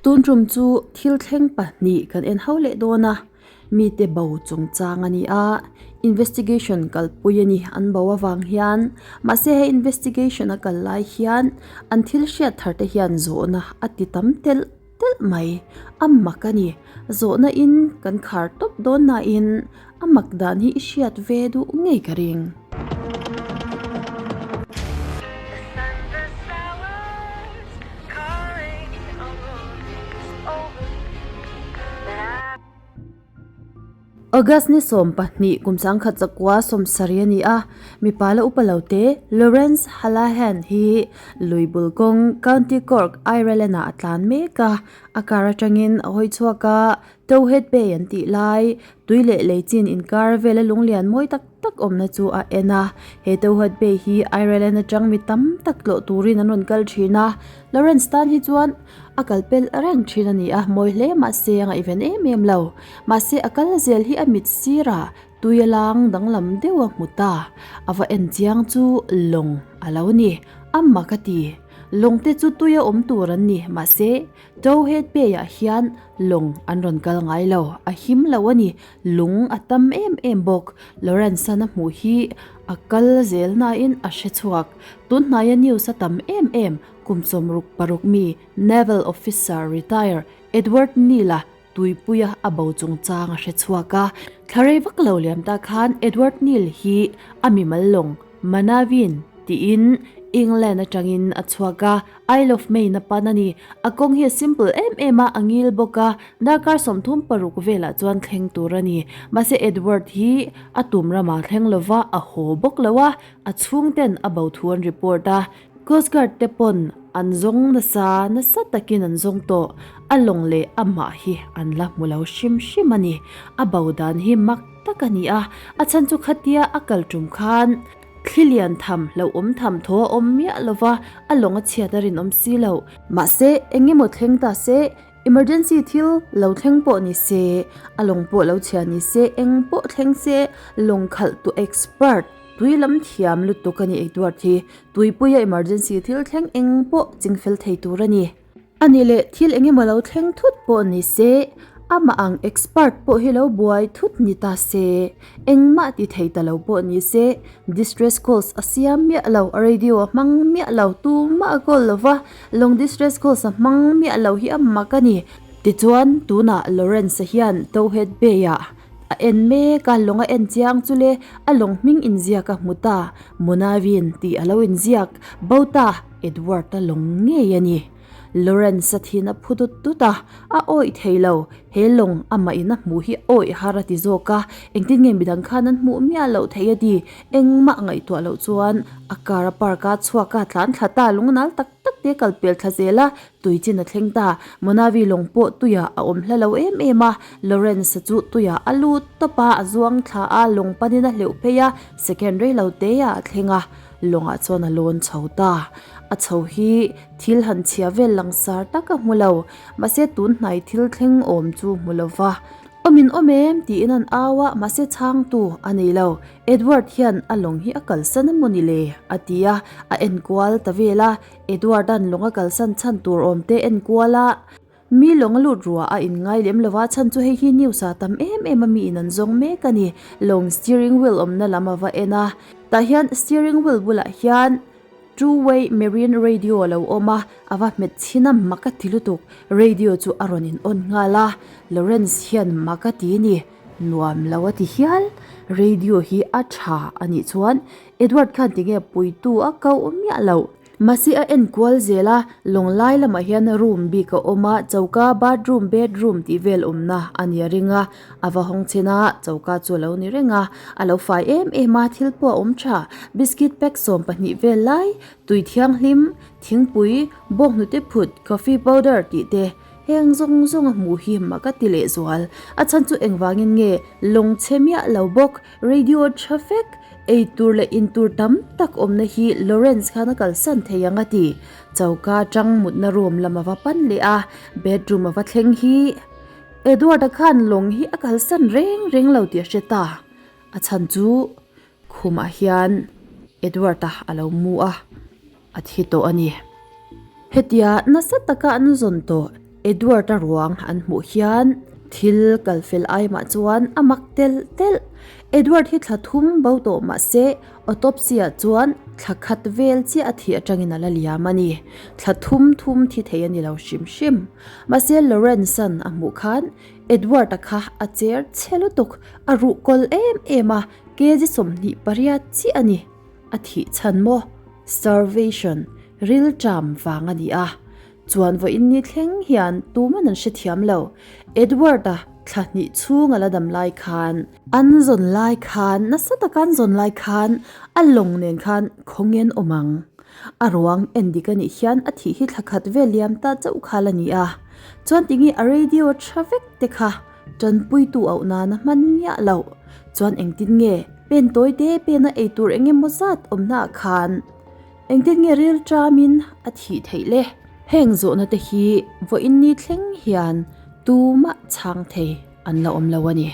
Tun tum chu thil thleng pahnih kan en ho leh dawn a, mite bo chungchang a ni a, investigation kalpui a ni an bo avang hian mahse he investigation a kal lai hian an thil hriat thar te hian zawhna a ti tam telh telh mai, a mak a ni zawhna in kan khar tawp dawn nain a mak dan hi i hriat ve duh ngei ka ring. August ni 12 kum sangkhat zakua 70 a ni a, mipa la upa lo te Lawrence Hallahan hi lui bul kawng County Cork, Ireland ah a tlan mek a, a car atangin a hawi chhuak a, Towhead Bay an tih lai tui leh lei chin inkar vela lunglian mawi tak tak awmna chu a en a, he Towhead Bay hi Ireland atang mi tam tak tlawh turin an rawn kal thin a, Lawrence tan hi chuan A kal pel reng thin a ni a, mawi hle mahse a ngaihven em em lo. Mahse a kal zel hi a mit sirah tui a lang danglam deuh a hmu ta. A va en chiang chu lawng a lo ni. A mak a ti. Lawng te chu tui a awm tur an ni, mahse Towhead Bay ah hian lawng an rawn kal ngai lo. A him lo a ni. Lung a tam em em bawk. Lawrence-an a hmuh hi a kal zel nain a hre chhuak. Tunhnaia news a tam em em. Kum 66 mi Naval Officer retire Edward Neal-a tuipuia a bo chungchang a hre chhuak a. Thla rei vak lo liam ta khan Edward Neal hi a mimal lawng Manavin tiin England atangin a chhuak a, Isle of Man a pan a ni. A kawng hi a simple em em a, a ngil bawk a, darkar 36 velah chuan thleng tur a ni. Mahse Edward hi a tum ramah thleng lova a haw bawk lo a, a chhungten a bo thu an report a. Coast Guard te pawn an zawng nasa, nasa takin an zawng tawh. A lawng leh amah hi an la hmu lo hrim hrim a ni. A bo dan hi mak tak a ni a, a chhan chu khatia a kal tum khan thli lian tham, hlauhawm tham thaw a awm miah lo va, a lawng a chhiat a rinawm si lo. Mahse, eng emaw thleng ta se, emergency thil lo thleng pawh ni se, a lawng pawh lo chhia ni se, eng pawh thleng se, lawng khalh tu expert, Tui lam thiam lutuk a ni Edward hi tuipuia emergency thil thleng eng pawh chingfel thei tur a ni. A nih leh thil eng emaw lo thleng thut pawh ni se, amah ang expert pawh hi lo buai thut ni ta se, engmah ti thei ta lo pawh ni se, distress calls a siam miah lo, a radio a hmang miah lo, tumah a call lo va, lawng distress calls a hmang miah lo hi a mak a ni. Tichuan, tunah Lawrence-a hian Towhead Bay-ah A en mek a, lawng a en chiang chu le, a lawng hming inziak a hmu ta, Monavin tih a lo inziak bo ta, Edward-a lawng ngei a ni. Lawrence-a thin a phu dut dut a, a awih thei lo, he lawng amah in a hmuh hi awih har a ti zawk a, engtin nge midang khan an hmuh miah loh theih a ti, engmah ngaihtuah loh chuan a car a park a chhuak a, tlan thla ta, lungnal tak tak te kal pel thla zel a, Tui chin a thleng ta. Monavi lawng pawh tuiah a awm hla lo em em a, Lawrence-a chu tuiah a lut tawp a, a zuang thla a, lawng panin a hleuh phei a, second rei lo teah a thleng a, lawngah chuan a lawn chho ta. A chho hi thil han chhia vel langsar tak a hmu lo, mahse tun hnai thil thleng awm chu hmu lo va. Awm in awm em? tiin an au a, mahse chhangtu a nei lo. Edward hian a lawng hi a kalsan a maw ni le? a ti a, a enkual ta vel a. Edward-a'n lawng a kalsan chhan tur awm te enkual a, mi lawng a lut ruah a inngai lem lo va, chhan chu hei hi news ah tam em em a mi in an zawng mek a ni. Lawng steering wheel awmna lam a va en a, tah hian steering wheel bulah hian Two way marine radio a lo awm a, a va hmet chhin a, mak a ti lutuk. Radio chu a rawn in on nghal a, Lawrence hian mak a ti ni, nuam lo a ti hial. Radio hi a tha a nih chuan Edward khan tinge puitu a koh miah loh. Mahse a en kual zel a, lawng lai lamah hian room bik a awm a, choka, bathroom, bedroom tih vel awmna a ni a ring a. A va hawng chhin a, choka chu a lo ni reng a, a lo fai em em a, thil pawh a awm tha. Biscuit pack 12 vel lai, tui thianghlim, thingpui, bawnghnute phut, coffee powder tih te heng zawng zawng a hmuh hi mak a ti leh zual. A chhan chu engvangin nge lawng chhe miah lo bawk, radio tha vek, ei tur leh in tur tam tak awmna hi Lawrence khan a kalsan thei ang a ti. Choka atang mutna room lam a va pan leh a, bedroom a va thleng hi. Edward-a khan lawng hi a kalsan reng reng lo tih a hre ta. A chhan chu khumah hian Edward-a a lo mu a, a thi tawh a ni. Hetia nasa taka an zawn tawh. Edward-a ruang an hmuh hian thil kal fel ai mah chuan a mak telh telh. Edward hi thla thum bo tawh mah se autopsy-ah chuan thla khat vel chiah a thih atangin a la liam a ni. Thla thum thum thi thei a ni lo hrim hrim. Mahse Lawrence-a'n a hmuh khan Edward-a kha a cher chhe lutuk, a ruh kawl em em a, kg 28 chiah a ni. A thih chhan maw? Starvation, rilṭam vang a ni a. Chuan vawiin ni thleng hian tuman an hrethiam lo. Edward-a thla hnih chhung a la dam lai khan, an zawn lai khan, nasa taka an zawn lai khan a lawng nen khan khawngen awm ang. A ruang en dik a nih hian a thih hi thla khat vel liam ta chauh khal a ni a. Chuan tinge a radio tha vek te kha tanpuitu auh nana hman miah loh. Chuan engtin nge pen tawi te pena eitur eng emaw zat awmnaah khan Engtin nge ril ṭamin a thih theih le? Heng zawhna te hi vawiin ni thleng hian tumah chhang thei an la awm lo a ni.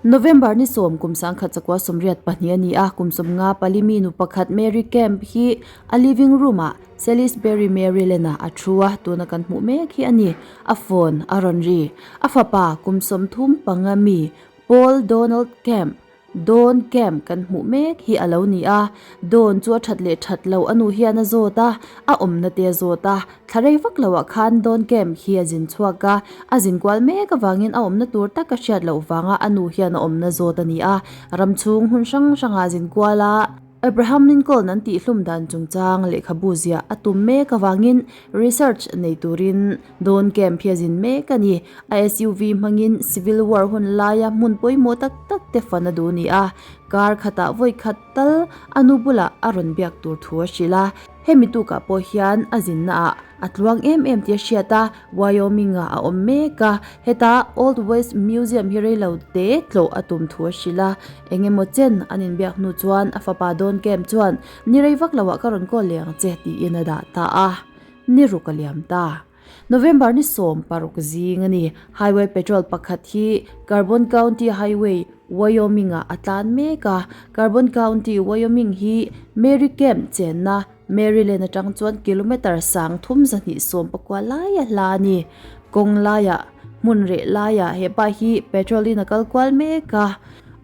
November ni sawm kum sangkhat chakua 82 a ni a, kum 50 mi nu pakhat Mary Kemp hi a living room ah Salisbury, Maryland ah a thu a, tuna kan hmuh mek hi a ni. A phone a rawn ri. A fapa kum 35 mi Paul Donald Kemp, Don Kemp kan hmuh mek hi a lo ni a, Don chu a that leh that lo a nu hian a zawt a, a awmna te a zawt a, thla rei vak loah khan Don Kemp hi a zin chhuak a, a zin kual mek avangin a awmna tur tak a hriat loh vanga a nu hian a awmna zawt a ni a, ram chhung hun hrang hrangah a zin kual a. Abraham Lincoln an tihhlum dan chungchang lehkhabu ziah a tum mek avangin research nei turin Don Kemp hi a zin mek a ni. A SUV hmangin Civil War hun laia hmun pawimawh tak tak te fan a duh ni a, kar khatah vawi khat tal a nu bulah a rawn biak tur thu a hrilh a. Hemi tukah pawh hian a zinnaah a tluang em em tih a hriat a, Wyoming-ah a awm mek a, heta Old West Museum hi rei lo te tlawh a tum thu a hrilh a, eng emaw chen an inbiak hnu chuan a fapa Don Kemp chuan ni rei vak loah ka rawn call leh ang che tiin a dah ta a, ni ruk a liam ta. November ni 16 zing a ni. Highway Patrol pakhat hi Carbon County Highway, Wyoming-ah a tlan mek a, Carbon County, Wyoming hi Mary Kemp chenna Maryland atang chuan kilometre 3219 lai a hla a ni. Kawng laiah, hmun reh laiah hepa hi petrol in a kal kual mek a,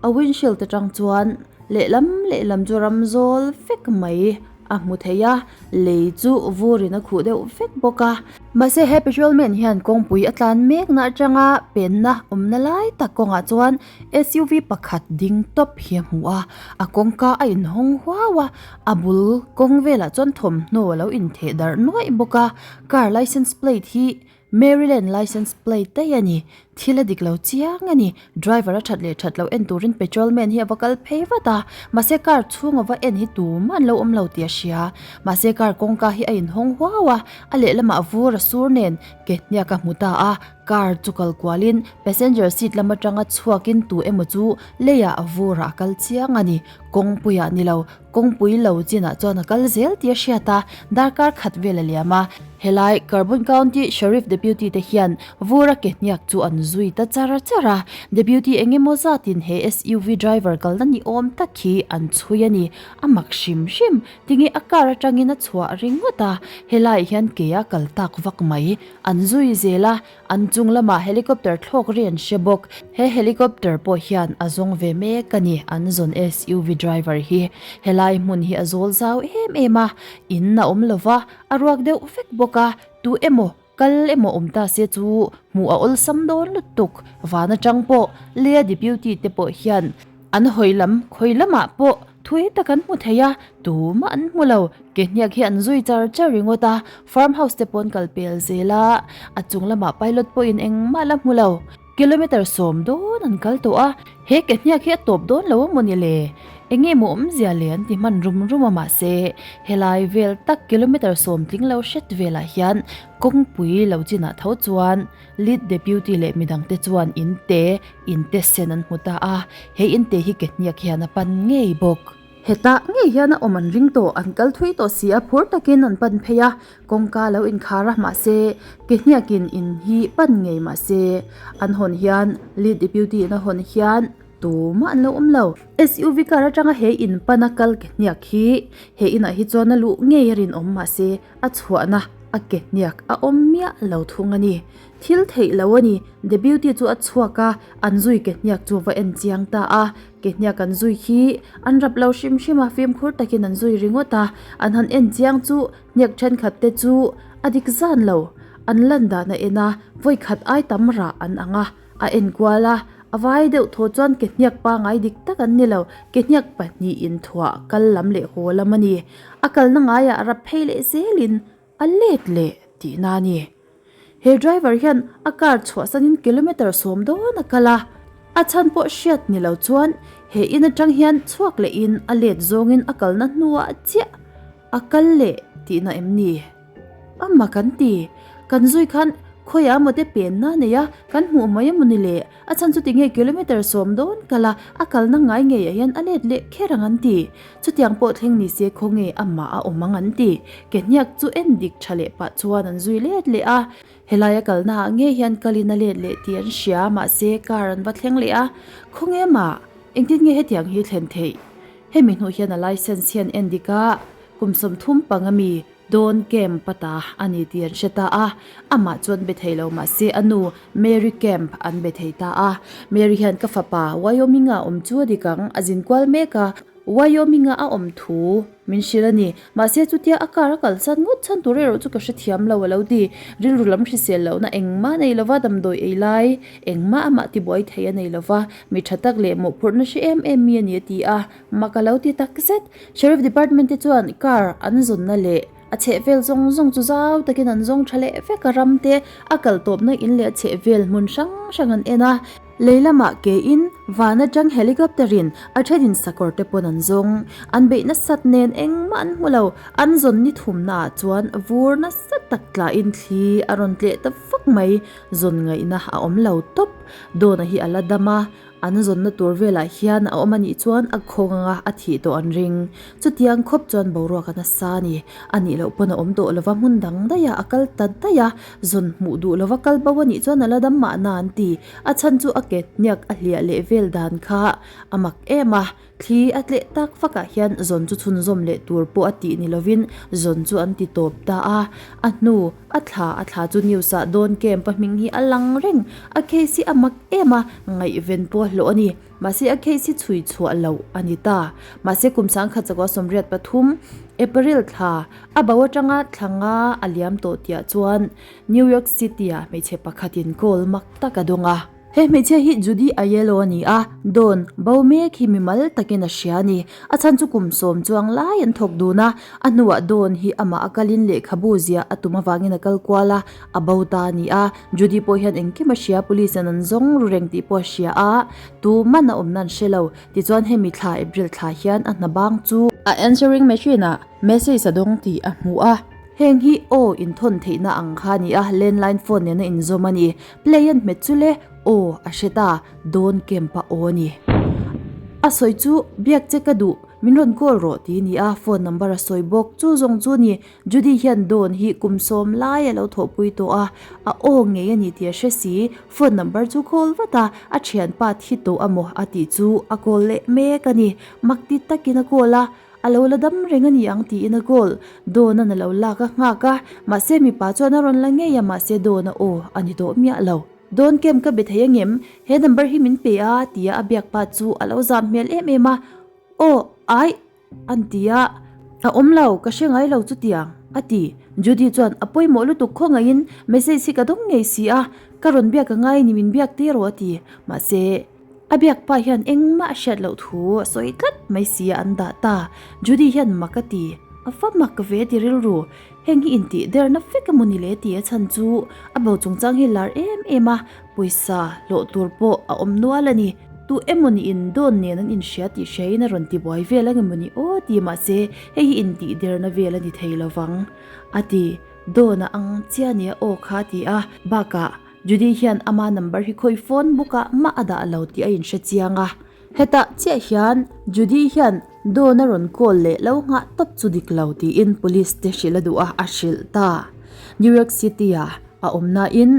a windshield atang chuan lehlam lehlam chu ram zawl vek mai a hmu thei a, lei chu vurin a khuh deuh vek bawk a. Mahse he petrol man hian kawngpui a tlan mekna atanga penna awmna lai tak kawngah chuan SUV pakhat ding tawp hi a hmu a, a kawngka a inhawng huau a, a bul kawng velah chuan thawmhnaw a lo intheh darh nuaih bawk a, car licence plate hi Maryland licence plate daih a ni, thil a dik lo chiang a ni, driver a that leh that loh en turin petrol man hi a va kal phei vat a, mahse car chhung a va en hi tumah an lo awm lo tih a hria, mahse car kawngka hi a inhawng huau a, a lehlamah vur a sur nen ke hniak a hmu ta a, car chu kal kualin passenger seat lam atanga chhuakin tu emaw chu leiah a vurah a kal chiang a ni, kawngpuiah ni lo. Kawngpui lo chinah chuan a kal zel tih a hriat a, darkar khat vel a liam a. Helai Carbon County Sheriff Deputy te hian vura ke hniak chu an zui ta char char a, Deputy eng emaw zatin he SUV driver kalna ni awm tak hi an chhui a ni. A mak hrim hrim, tinge a car atangin a chhuah ringawt a, helaiah hian ke a kal tak vak mai. An zui zel a, An chung lamah helicopter thlawk ri an hre bawk. He helicopter pawh hian a zawng ve mek a ni, an zawn SUV driver hi. Helai hmun hi a zawl zau em em a, in a awm lova, a ruak deuh vek bawk a, tu emaw kal emaw awm ta se chu hmuh a awlsam dawn lutuk. Van atang pawh Lea deputy te pawh hian an hawi lam khawi lamah pawh thui tak an hmu thei a, tumah an hmu lo. Ke hniak hi an zui char char ringawt a, farm house te pawh an kal pel zel a, a chung lamah pilot pawhin engmah la hmu lo. Kilometre 10 dawn an kal tawh a, he ke hniak hi a tawp dawn lo a maw ni le? Eng nge maw awmzia le an ti hman rum rum a mahse helai vel tak kilometre 10 tling lo hret velah hian kawngpui lo chinah tho chuan Lead Deputy leh midangte chuan in te, in te sen an hmu ta a, he in te hi ke hniak hian a pan ngei bawk. Hetah ngei hian a awm an ring tawh, an kal thui tawh si a, phur takin an pan phei a, kawngka lo inkhar a, mahse ke hniakin in hi pan ngei mahse an hawn hian Lead Deputy in a hawn hian. Tumah an lo awm lo. SUV car atanga he in pana kal ke hniak hi he inah hi chuan a luh ngei a rinawm mahse a chhuahna a ke hniak a awm miah lo thung a ni. Thil theih lo a ni. Deputy chu a chhuak a, an zui ke hniak chu va en chiang ta a. Ke hniak an zui hi an rap lo hrim hrim a, fimkhur takin an zui ringawt a. An han en chiang chu hniak thenkhat te chu a dik zan lo. An lan dan a en a, vawi khat ai tam rah an ang a, a en kual a. A vai deuh thaw chuan ke hniak pangai dik tak an ni lo, ke hniak pahnih inthuah kal lam leh haw lam a ni. A kalna ngaiah rap phei leh zelin a let leh tihna a ni. He driver hian a car chhuahsanin kilometre sawm dawn a kal a, a chhan pawh hriat ni lo chuan he in atang hian chhuak lehin a let zawngin a kalna hnuah chiah a kal leh tihna em ni? Ama kan ti, kan zui khan khawiah emaw te penna a nei a, kan hmuh mai emaw ni le? A chhan chu tinge kilometre sawm dawn kal a, a kalna ngai ngeiah hian a let leh kher ang an ti. Chutiang pawh thleng ni se khawnge amah a awm ang an ti. Ke hniak chu en dik tha leh pah chuan an zui let leh a. Helai a kalna ah ngei hian kalin a let leh tih an hria mahse car an va thleng leh a. Khawnge mah? Engtin nge hetiang hi thlen theih? Hemi hnuh hian a licence hian en dik a, kum 30 panga mi Dawn Camp a ta a ni tih an hre ta a, amah chu an be thei lo mahse a nu Mary Camp an be thei ta a. Mary hian ka fapa Wyoming-a awm chu a dik ang, a zin kual mek a, Wyoming-a a awm thu min hrilh a ni. Mahse chutia a car a kalsan ngawt chhan tur erawh chu ka hrethiam lo a lo ti. Rilru lam hrisel lohna engmah nei lova damdawi ei lai engmah amah tibuai thei a nei lova, mi tha tak leh mawhphurhna hre em em mi a ni a ti a. Mak a lo ti tak zet. Sheriff Department te chuan car an zawnna leh a chhehvel zawng zawng chu zau takin an zawng tha leh vek a, ram te a kal tawpna in leh a chhehvel hmun hrang hrang an en a. Lei lamah ke in van atang helicopter in a thenin sakawr te pawn an zawng. An beih nasat nen engmah an hmu lo. An zawn ni thumna ah chuan vur nasa tak tla in thli a rawn tleh ta vak mai. Zawn ngaihna a awm lo tawp. Dawna hi a la dam a. An zawnna tur velah hian a awm a nih chuan a khawng anga a thih tawh an ring. Chutiang khawp chuan boruak a nasa a ni. A nih loh pawn a awm tawh lova hmun dang daih a, a kal ta daih a. Zawn hmuh duh lova kal bo a nih chuan a la dam mahna an ti. A chhan chu a ke hniak a hliah leh vel dan kha a mak em a. Thli a tleh tak vakah hian zawn chu chhunzawm leh tur pawh a tih ni lovin zawn chu an ti tawp ta a. A hnu a thla a thla chu news ah Dawn Camp a hming hi a lang reng. A case hi a mak em a, ngaihven pawh a hlawh a ni. Mahse a case hi chhui chhuah loh a ni ta. Mahse kum sangkhat chakua 83 April thla a bo atanga thla nga a liam tawh tihah chuan New York City ah hmeichhe pakhatin call mak tak a dawng a. He hmeichhia hi Judy Aiello a ni a, Dawn bo mek hi mimal takin a hria a ni. A chhan chu kum sawm chuang lai an thawk dun a, a hnuah Dawn hi amah a kalin lehkhabu ziah a tum avangin a kal kual a, a bo ta a ni a. Judy pawh hian engkim a hria, police an an zawng ru reng tih pawh a hria a, tuman a awmna an hre lo. Tichuan hemi thla April thla hian a hna bang chu a answering machine ah message a dawng tih a hmu a. Heng hi aw inthawn theihna ang kha a ni a, landline phone nena inzawm a ni. Play an hmet chu le, aw a hre ta, Dawn Camp a aw a ni. A sawi chu biak che ka duh, min rawn call rawh tih a ni a, phone number a sawi bawk. Chu zawng chu ni, Judy hian Dawn hi kum sawm lai a lo thawhpui tawh a, a aw ngei a ni tih a hre si, phone number chu call vat a, a thianpa thi tawh amaw a tih chu a call leh mek a ni. Makti takin a call a. A lo la dam reng a ni ang tiin a goal Dawn-a'n a lo lak a nghak a, mahse mipa chuan a rawn la ngei a mahse Dawn-a aw a ni tawh miah lo. Dawn kem ka be thei angem? He number hi min pe a tia a biak pa chu a lo zam hmel em em a, Aw, aih an ti a, a awm lo, ka hre ngai lo chutiang a ti. Judy chuan a pawimawh lutuk khawngaihin message hi ka dawng ngei si a, ka rawn biak a ngai ni min biak tir rawh a ti, mahse. A biak pa hian engmah a hriat loh thu a sawi tlat mai si a an dah ta. Judy hian mak a ti, A va mak ve ti rilru, heng hi intih derna vek emaw ni le ti a chhan chu a bo chungchang hi lar em em a, pawisa hlawh tur pawh a awm nual a ni. Tu emaw ni in dawn nen an inhria tih hriain a rawn ti buai vel ang emaw ni aw ti mahse hei hi intih derna vel a ni thei lovang a ti. Dawn a ang chiah nia aw kha a ti a, bakah Judy hian ama number hi khawi phone book ah mah a dah lo tih a inhre chiang a. Hetah chiah hian Judy hian Dawn a rawn call leh lo nghah tawp chu dik lo tiin police te hrilh a duh a, a hrilh ta. New York City ah a awm nain.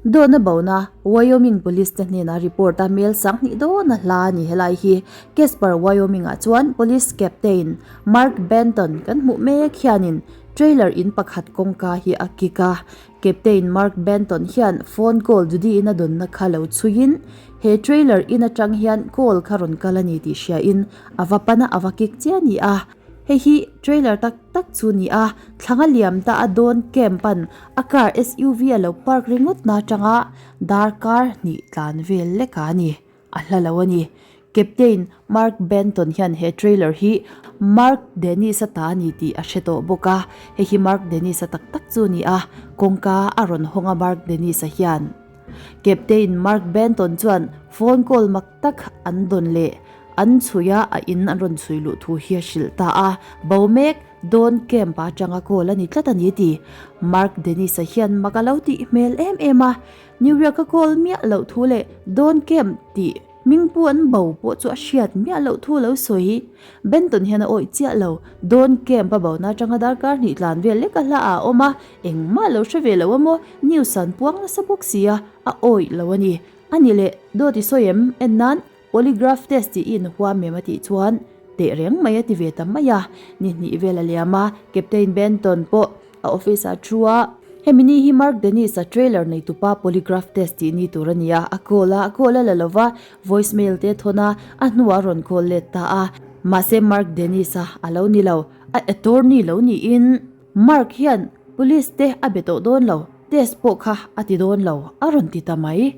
Dawhna bona Wyoming Police te hnenah report a mel 2000 dawn a hla a ni helai hi. Casper, Wyoming ah chuan Police Captain Mark Benton kan hmuh mek hianin trailer in pakhat kawngka hi a kick a. Captain Mark Benton hian phone call Judy in a dawnna kha lo chhuiin he trailer in atang hian call kha rawn kal a ni tih hriain a va pan a, a va kick chiah a ni a. Hei hi trailer tak tak chu ni a, thlanga liam ta a dawn camp an a car SUV a lo park ringawt na atanga darkar hnih tlan vel lek a ni, a hla lo a ni. Captain Mark Benton hian he trailer hi Mark Dennis a ta a ni tih a hre tawh bawk a, hei hi Mark Dennis a tak tak chu a ni a, kawngka a rawn hawng a Mark Dennis a hian. Captain Mark Benton chuan phone call mak tak an dawn leh An chhui a, a in an rawn chhui luh thu hi a hrilh ta a, bo mek Dawn Camp a atanga call a ni tlat a ni ti. Mark Dennis-a hian mak a lo tih hmel em em a, New York-a call miah loh thu leh Dawn Camp tih hming pu an bo pawh chu a hriat miah loh thu a lo sawi. Benton hian a awih chiah lo, Dawn Camp a bona atanga darkar hnih tlan vel lek a hla ah a awm a, engmah lo hre ve lo a maw, news an puang nasa bawk si a, a awih lo a ni. A ni leh, dawt i sawi em? En nan Polygraph test tih i inhuam em a tih chuan teh reng mai a ti ve ta mai a. Ni hnih vel a liam a, Captain Benton pawh a office ah thu a. Hemi ni hi Mark Dennis a trailer nei tupa polygraph test tih ni tur a ni a, a call a, a call a la lo va, voice mail te a thawn a, a hnuah a rawn call let ta a. Mahse Mark Dennis a a lo ni lo, a attorney lo niin Mark hian police te a be tawh dawn lo, test pawh kha a ti dawn lo a rawn ti ta mai.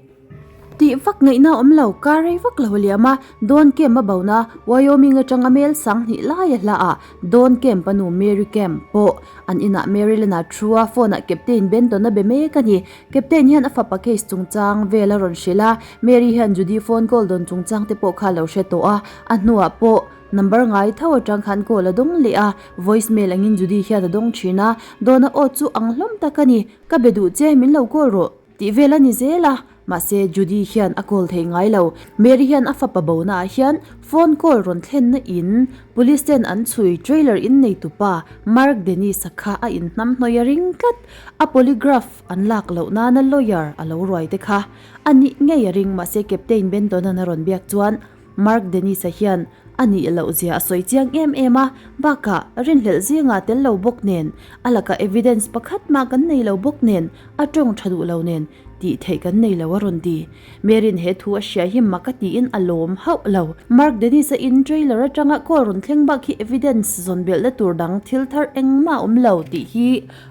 Tih vak ngaihna awm lo, kar rei vak lo a liam a, Dawn Camp a bona Wyoming atanga mel 2000 lai a hla ah Dawn Camp a nu Mary Camp pawh an inah Maryland ah thu a, phone ah Captain Benton a be mek a ni. Captain hian a fapa case chungchang vel a rawn hrilh a, Mary hian Judy phone call dawn chungchang te pawh kha a lo hre tawh a, a hnuah pawh number ngai tho atang khan call a dawng leh a, voice mail angin Judy hian a dawng thin a, Dawn a aw chu ang hlawm tak a ni, Ka be duh che, min lo call rawh. Tih vel a ni zel a, mahse Judy hian a call thei ngai lo. Mary hian a fapa bona ah hian phone call rawn thlenna in police ten an chhui trailer in nei tupa Mark Dennis-a kha a inhnam hnawih a ring tlat. A polygraph an lak loh nana lawyer a lo ruai te kha a nih ngei a ring mahse Captain Benton-an a rawn biak chuan Mark Dennis-a hian a nih loh zia a sawi chiang em em a, bakah rinhlelh zingah tel lo bawk nen, a lakah evidence pakhat mah kan nei lo bawk nen, a tawng tha duh lo nen, tih theih kan nei lo a rawn ti. Mary'n he thu a hria hi mak a tiin a lawm hauh lo. Mark Dennis-a in trailer atanga call rawn thleng bak hi evidence zawn belhna tur dang thil thar engmah a awm lo tih hi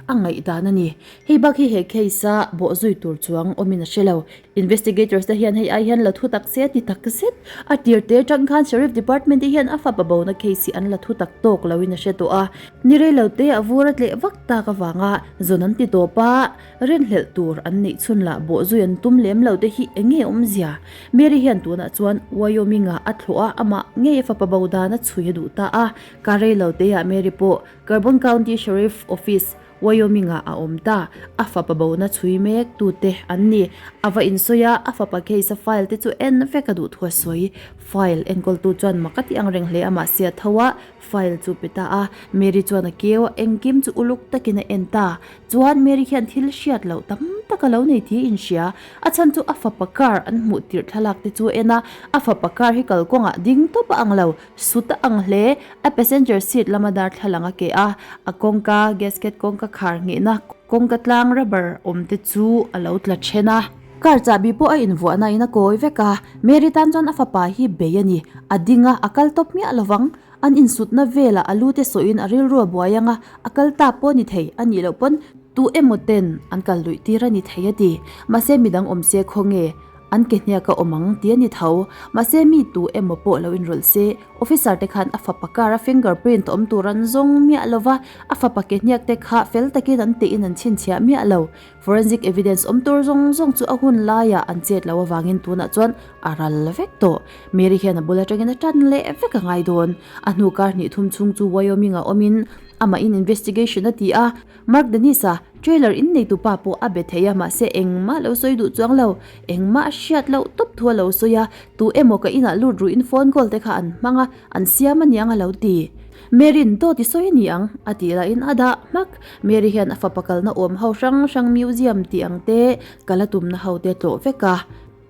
a ngaihdan a ni. Hei bak hi he case-a bawhzui tur chuang awmin a hre lo. Investigators te hian hei ai hian la thu tak se ti tak zet. A tir te atang khan Sheriff Department te hian a fapa bona case hi an la thu tak tawk lo in a hre tawh a. Ni rei lo te a vur a tleh vak tak avanga zawn an ti tawp a, rinhlelh tur an neih chhun lah bawhzui an tum lem lo te hi eng nge awmzia? Mary hian tunah chuan Wyoming ah a thlawh a, amah ngei a fapa bo dan a chhui a duh ta a. Kar rei lo te ah Mary pawh Carbon County Sheriff Office Wyoming-ah a awm ta. A fapa bona chhui mek tute an ni. A va insawi a, a fapa case-a file te chu en vek a duh thu a sawi. File enkawltu chuan mak a ti ang reng hle a, mahse a tho a, file chu pe ta a. Mary chuan a keu a, engkim chu uluk takin a en ta. Chuan Mary hian thil hriat loh tam tak a lo nei tih a inhria. A chhan chu a fapa car an hmuh tirh thlalak te chu a en a, a fapa car hi kalkawngah ding tawp a ang lo. Sut a ang hle, a passenger seat lama darthlalang a keh a, a kawngka gasket kawngka khar nghehna kawngka tlang rubber awm te chu a lo tla then a. Car chahbi pawh a invuahna in a kawi vek a, Mary tan chuan a fapa hi bei a ni, a ding a, a kal tawp miah lovang, an insutna velah a lu te sawhin a rilru a buai ang a, a kal ta pawh a ni thei, a nih loh pawn tu emaw ten an kal luih tir a ni thei a ti, mahse midang awm se khawnge. An ke hniak a awm ang ti a ni tho. Mahse mi tu emaw pawh lo inrawlh se, officer te khan a fapa car a finger print awm tur an zawng miah lo va, a fapa ke hniak te kha fel takin an tehin an chhinchhiah miah lo. Forensic evidence awm tur zawng zawng chu a hun laiah an chet loh avangin tunah chuan a ral vek tawh. Mary hian a bul atangin a tan leh vek a ngai dawn. A hnu kar hnih thum chhung chu Wyoming ah awmin amahin investigation a ti a. Mark Dennis-a trailer in nei tupa pawh a be thei a, mahse engmah lo sawi duh chuang lo. Engmah a hriat loh tawp thu a lo sawi a, tu emaw ka inah lut ruih in phone call te kha an hmang a, an siam aniang a lo ti. Mary'n dawt i sawi a ni ang, a tih lahin a dah hmak. Mary hian a fapa kalna awm ho hrang hrang museum tih ang te, kal a tumna ho te tlawh vek a.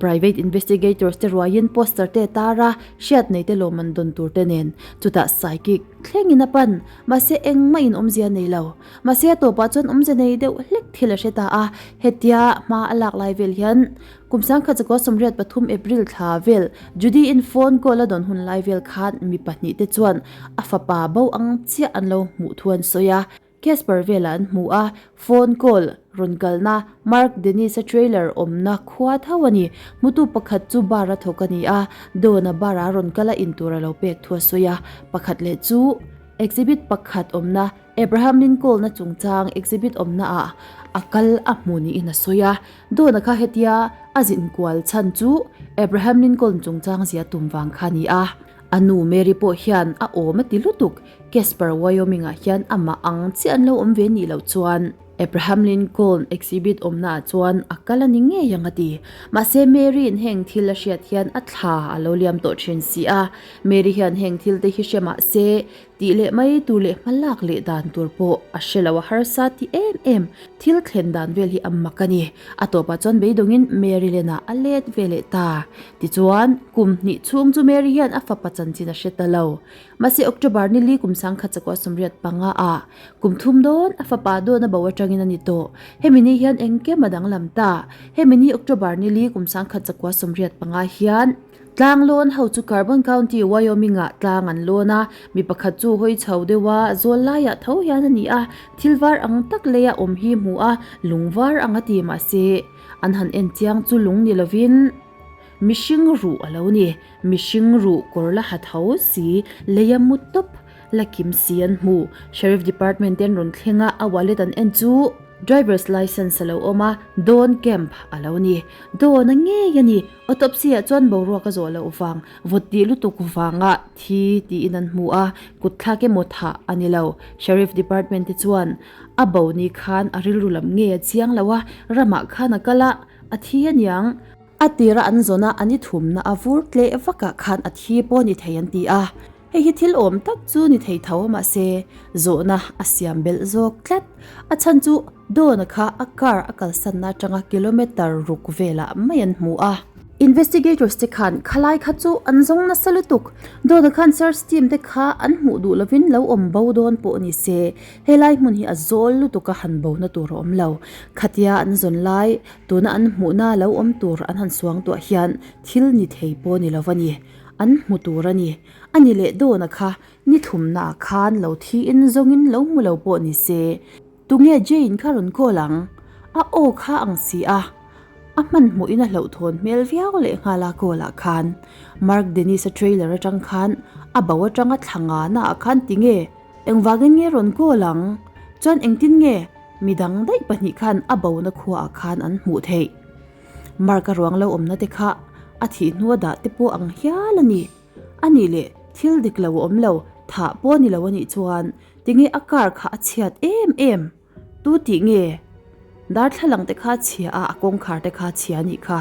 Private investigators te ruaiin poster te tar a, hriat nei te lawmman dawn tur te nen. Chutah psychic thlengin a pan, mahse engmah in awmzia nei lo. Mahse a tawpah chuan awmzia nei deuh hlek thil a hre ta a, hetia hma a lak lai vel hian kum 1983 April thla vel Judy in phone call a dawn hun lai vel khan mi pahnih te chuan a fapa bo ang chiah an lo hmuh thu an sawi a, Casper velah an hmu a, phone call rawn kalna Mark Dennis-a trailer awmna khua tho a ni. Hmutu pakhat chu bar a thawk a ni a, Dawn-a bar-a rawn kal a intur a lo pek thu a sawi a, pakhat leh chu exhibit pakhat awmna Abraham Lincoln-a chungchang exhibit awmna ah a kal a hmu niin a sawi a, Dawn-a kha hetia a zin kual chhan chu Abraham Lincoln chungchang zia tum vang kha a ni a. A nu Mary pawh hian a awm a ti lutuk, Casper, Wyoming-ah hian amah ang chiah an lo awm ve nih loh chuan Abraham Lincoln exhibit awmnaah chuan a kal a ni ngei ang a ti. Mahse Mary-in heng thil a hriat hian a thla a lo liam tawh thin si a, Mary hian heng thil te hi hre mah se Tih leh mai tur leh hma lak leh dan tur pawh a hre lo a harsa ti em em. Thil thlen dan vel hi a mak a ni. A tawpah chuan beidawngin Mary Lenah a let ve leh ta. Tichuan, kum hnih chhung chu Mary hian a fapa chanchin a hre ta lo. Mahse October ni li kum 1985 ah kum thum dawn a fapa dawn a bo atangin a ni tawh. Hemi ni hian engkim a danglam ta. Hemi ni October ni li kum 1985 hian Tlang lawn ho chu Carbon County, Wyoming-ah tlang an lawn a, mi pakhat chu hawi chho deuh a, zawl laiah tho hian a ni a, thil var ang tak leia awm hi hmu a, lung var ang a ti mahse an han en chiang chu lung ni lovin mihring ruh a lo ni, mihring ruh kawr la ha tho si, leia mu tawp la kim si an hmu. Sheriff Department te an rawn thleng a, a wallet an en chu driver's licence a lo awm a, Dawn Camp a lo ni. Dawn a ngei a ni. Autopsy ah chuan boruak a zawh loh vang, vawt tih lutuk vanga thi tiin an hmu a, kut thlak emaw thah a ni lo. Sheriff Department te chuan a bo ni khan a rilru lam ngei a chiang lo a, ramah khan a kal a, a thi a niang. A tira an zawn a, an i thumna a vur tleh vakah khan a thi pawh ni thei an ti a. Hei hi thil awm tak chu ni thei tho mahse zawhna a siam belh zawk tlat. A chhan chu Dawn-a kha a car a kalsanna atanga kilometre ruk velah mai an hmu a. Investigators te khan khalai kha chu an zawng nasa lutuk. Dawn-a khan search team te kha an hmuh duh lovin lo awm bo dawn pawh ni se helai hmun hi a zawl lutuk a han bona tur a awm lo. Khatia an zawn lai tuna an hmuhna lo awm tur an han suang tuah hian thil ni thei pawh ni lo a ni. An hmu tur a ni. A ni leh Dawna kha ni thumnaah khan lo thiin zawngin lo hmu lo pawh ni se, tunge Jane kha rawn call ang? A aw kha ang si a. A hmanhmawhin a hlauhthawn hmel viau leh nghal a call ah khan. Mark Dennis-a trailer atang khan a bo atanga thla ngana ah khan tinge engvangin nge rawn call ang? Chuan engtin nge midang daih pahnih khan a bona khua ah khan an hmuh theih? Mark a ruang lo awmna te kha a thih hnu a dah te pawh ang hial a ni. A nih leh thil dik lo a awm lo, thah pawh a ni lo a nih chuan tinge a car kha a chhiat em em? Tu tih nge? Darthlalang te kha a chhia a, a kawngkhar te kha a chhia a nih kha.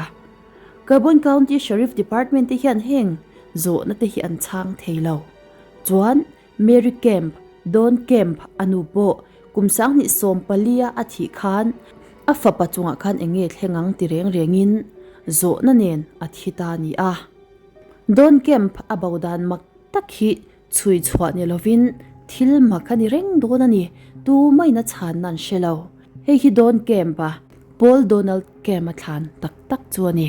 Carbon County Sheriff Department te hian heng zawhna te hi an chhang thei lo. Chuan Mary Kemp, Dawn Kemp a nu pawh kum 2014 a a thih khan a fapa chungah khan eng nge thleng ang ti reng rengin zawhna nen a thi ta a ni a. Dawn Kemp a bo dan mak tak hi chhui chhuah ni lovin thil mak a ni reng dawn a ni, tumahin a chhanna an hre lo. Hei hi Dawn Kemp a Paul Donald Kemp a thlan tak tak chu a ni.